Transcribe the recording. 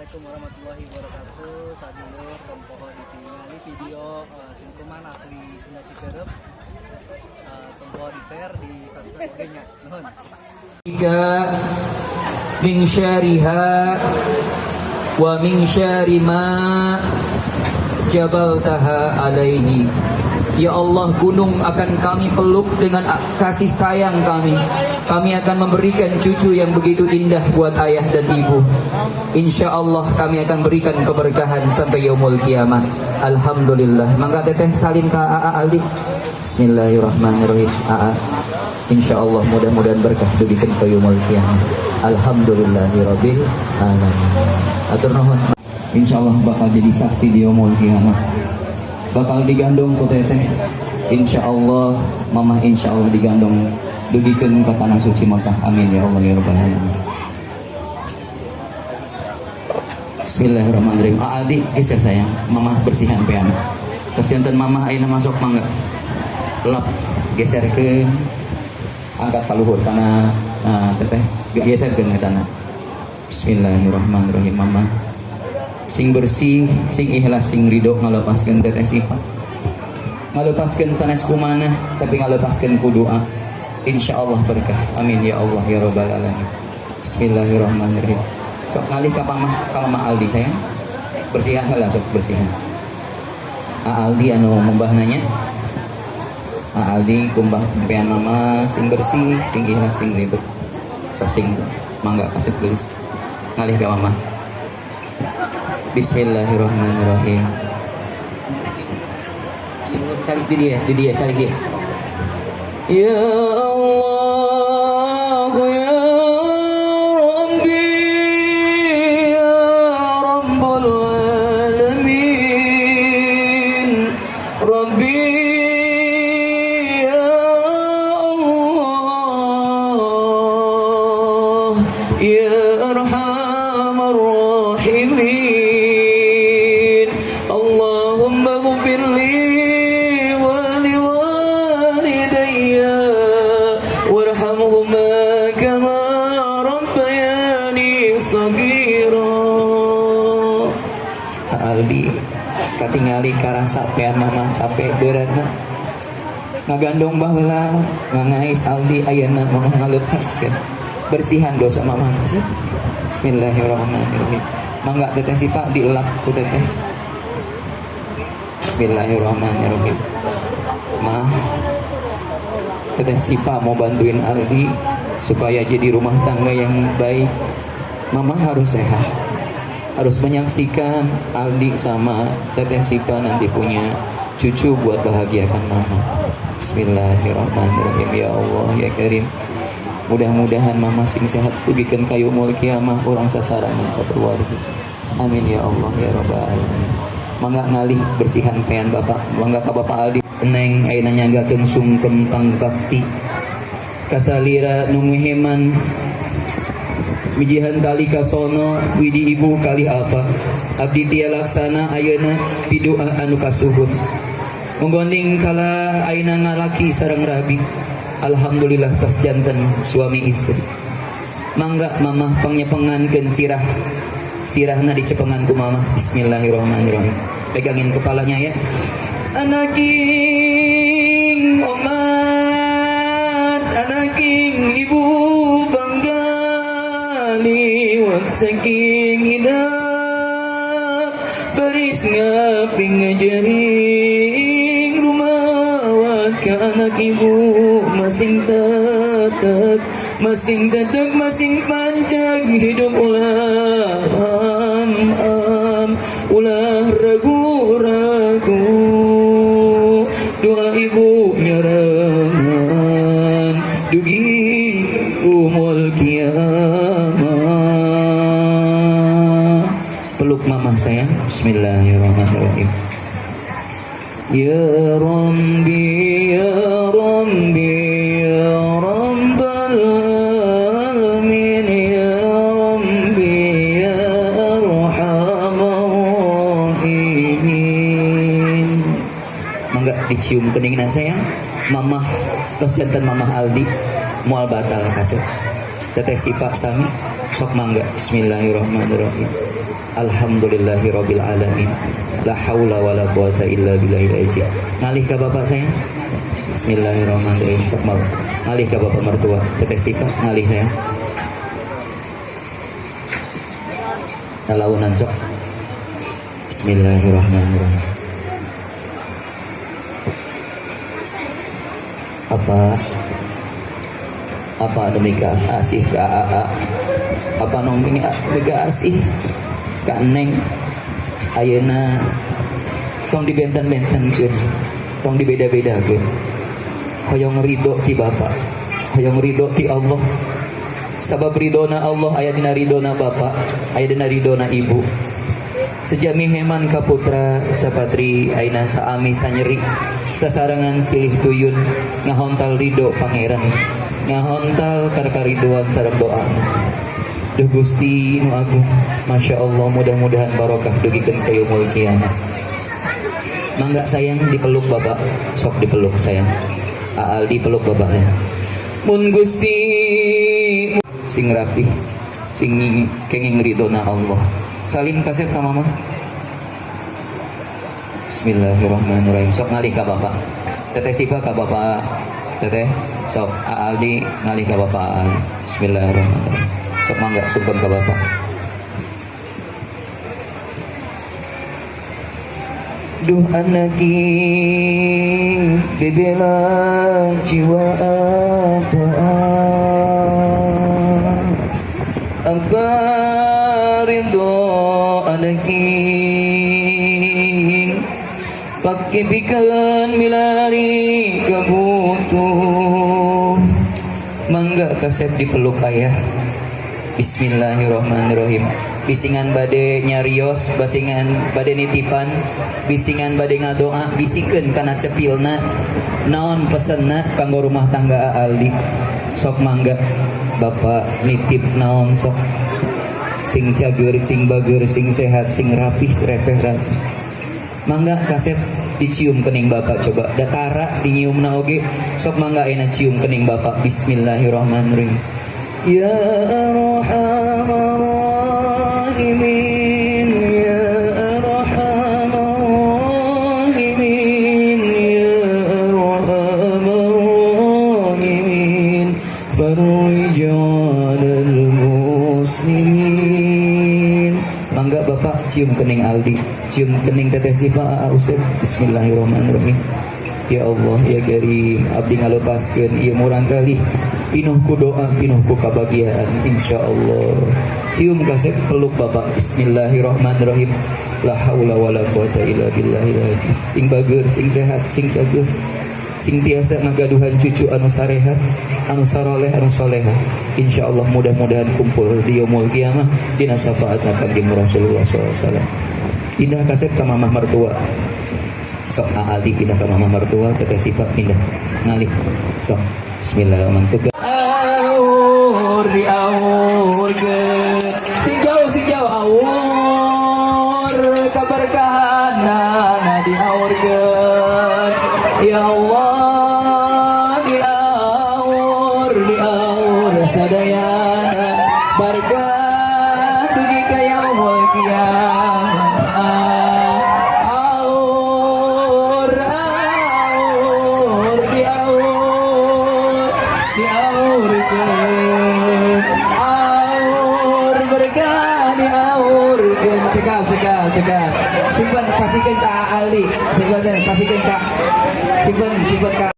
Assalamualaikum warahmatullahi wabarakatuh. Sadulur, tong poho ditingali video sungkeman asli Sunda Citeureup. Tong poho di share, di subscribe oge nya. Nuhun. من شرها ومن شر ما جبلتها عليه. Ya Allah, gunung akan kami peluk dengan kasih sayang kami. Kami akan memberikan cucu yang begitu indah buat ayah dan ibu. Insya Allah kami akan berikan keberkahan sampai yaumul kiamah. Alhamdulillah. Mangga, Teteh, salim ke Aa Aldi. Bismillahirrahmanirrahim. Aa. Insya Allah mudah-mudahan berkah dugikeun ke yaumul kiamah. Alhamdulillahirabbil alamin. Atur nuhun. Insya Allah bakal jadi saksi di yaumul kiamah. Bakal digandong ku Teteh. Insya Allah, Mamah insya Allah digandong dugikeun ke tanah suci Makkah. Amin ya Allah ya rabbal alamin. Bismillahirrahmanirrahim. Aa Aldi, geser, sayang. Mamah bersihan piano. Terus janten Mamah ayeuna masuk, mangga. Lap, geser ke, angkat ka luhur karena, nah, Teteh geser ke tanah. Bismillahirrahmanirrahim. Mama sing bersih, sing ikhlas, sing ridho ngalepaskeun Teteh Sipa. Ngalepaskeun sanes ku manah, tapi ngalepaskeun ku doa. Insya Allah berkah. Amin ya Allah ya rabbal alamin. Bismillahirrahmanirrahim. Sok ngalih ka Mama, ka Mama Aldi, sayang. Bersihan heula, sok bersihan. A Aldi anu membah nanya. A Aldi kumbah sampean Mama sing bersih, sing ikhlas, sing ridho. Sok sing mangga, kasih gelis. Ngalih ka Mama. Bismillahirrahmanirrahim. Calik di dia, calik dia. Ya Allah, ya Rabbi, ya Rabbul Alamin, Rabbi ya Allah, ya Arhamar Rahimin, اللهم اغفر لي ولوالدي وارحمهما كما ربياني صغيرا. Kak Aldi, katingali karasa pean Mama capek beratna ngagandong baheula, ngangais Aldi. Ayeuna Mama ngalepaskeun, bersihan dosa Mama kasih. Bismillahirrahmanirrahim. Mangga, Teteh Sipa, dielap ku Teteh. Bismillahirrahmanirrahim. Mah, Teteh Sipa mau bantuin Aldi supaya jadi rumah tangga yang baik. Mama harus sehat, harus menyaksikan Aldi sama Teteh Sipa nanti punya cucu buat bahagiakan Mama. Bismillahirrahmanirrahim. Ya Allah ya Karim. Mudah-mudahan Mama sing sehat dugikeun ka yaumul kiamah, urang sasarengan sakeluarga. Amin ya Allah ya rabbal alamin. Mangga ngalih bersihan pean Bapak. Mangga ka Bapak Aldi. Neng ayeuna nyanggakeun sungkem pangbakti kasalira nu heman mijihan tali kasono widi ibu kali apa abdi tia laksana ayeuna pidua anu kasuhun menggonding kala ayeuna ngalaki sareng rabi. Alhamdulillah tos janten suami istri. Mangga Mamah pangnyepengankeun sirah, sirahna dicepengan ku Mamah. Bismillahirrahmanirrahim. Pegangin kepalanya ya. Anaking omat, anaking ibu, bangga liwat saking hidap baris ngaping ngajering rumawat ke anak ibu masing tetep, masing tetep, masing panjang hidup, ulah am am, ulah ragu ragu, doa ibu nyarengan dugi umul kiamat. Peluk Mama, sayang. Bismillahirrahmanirrahim. Ya Rabbi, Ya Rabbi, Ya Rabbal Alamin, Ya Rabbi, Ya Arhamar Rahimin. Mangga dicium keningna, sayang. Mamah tos janten Mamah Aldi, moal batal kasep. Teteh Sipa sami, sok mangga. Bismillahirrahmanirrahim. Alhamdulillahirabbil alamin. La haula wala quwata illa billahil azim. Ngalih ka bapak saya. Bismillahirrahmanirrahim. Sok mau. Ngalih ka bapak mertua. Teteh Sipa ngalih saya. Nalaunan sok. Bismillahirrahmanirrahim. Apa apa anu mika asih ka aa, apa nu mika asih ka neng ayeuna, tong dibenten-bentenkeun, tong dibeda-bedakeun. Hoyong ridho ti Bapak, hoyong ridho ti Allah, sabab ridhona Allah aya dina ridhona Bapak, aya dina ridhona Ibu. Sejami heman ka putra sapatri aina saami sanyeri sasarengan silih tuyun ngahontal ridho Pangeran, ngahontal kariduan sareng doana. Duh Gusti nu agung, Masya Allah, mudah-mudahan barokah dugikeun ka yaumul kiamat. Mangga sayang, dipeluk Bapak. Sok dipeluk sayang. Aal dipeluk bapaknya. Mun Gusti sing rapih, sing kenging ridona Allah. Salim kasep ka mama. Bismillahirrahmanirrahim. Sok ngalih ka bapak. Teteh Sipa ka bapak. Teteh sok Aldi ngalih ka bapak Aal. Bismillahirrahmanirrahim. Sok mangga sungkem ka bapak. Duh anaking bebela jiwa apa apa ridho anaking pakibikan milari kebutuh. Mangga kasep dipeluk ayah. Bismillahirrahmanirrahim. Bisingan bade nyarios, bisingan bade nitipan, bisingan bade ngadoa, bisikeun kana cepilna naon pesenna kanggo rumah tangga Aldi. Sok mangga Bapak nitip naon sok. Sing cager, sing bager, sing sehat, sing rapih, repeh rapih. Mangga kasep dicium kening Bapak coba. Datara dinyiumna oge. Sok mangga enak cium kening Bapak. Bismillahirrahmanirrahim. Ya arhamar rahimin, ya arhamar rahimin, ya arhamar rahimin, farrij 'alal muslimin. Mangga Bapak cium kening Aldi, cium kening Teteh Sipa, Aa Usep. Bismillahirrahmanirrahim. Ya Allah ya Karim, abdi ngalepaskeun ieu murang kali pinuh ku doa, pinuh ku kabahagiaan, insyaallah. Cium kasep, peluk Bapak. Bismillahirrahmanirrahim. La haula wala quwata illa billahil. Sing bager, sing sehat, sing cager, sing tiasa ngagaduhan cucu anu sarehat, anu saroleh, anu soleha. Insyaallah mudah-mudahan kumpul di yaumul kiamah dina syafaatna Kanjeng Rasulullah sallallahu alaihi wasallam. Pindah kasep ka mamah mertua. Sok Aldi pindah ke mama mertua, Teteh Sipa pindah ngalih. Sok bismillahirrahmanirrahim. Aur di aur sing jauh, sing jauh, aur keberkahan di aurkeun. Ya Allah, di aur, di aur sadayana berkah dugi ka yaumul kiamah. Aur, aur di aur, di aurkeun, aur berkah di aurkeun. Cekap, cekap, cekap. Simpan, pasikeun ka Ali. Simpan, pasikeun ka, simpan, simpan ka.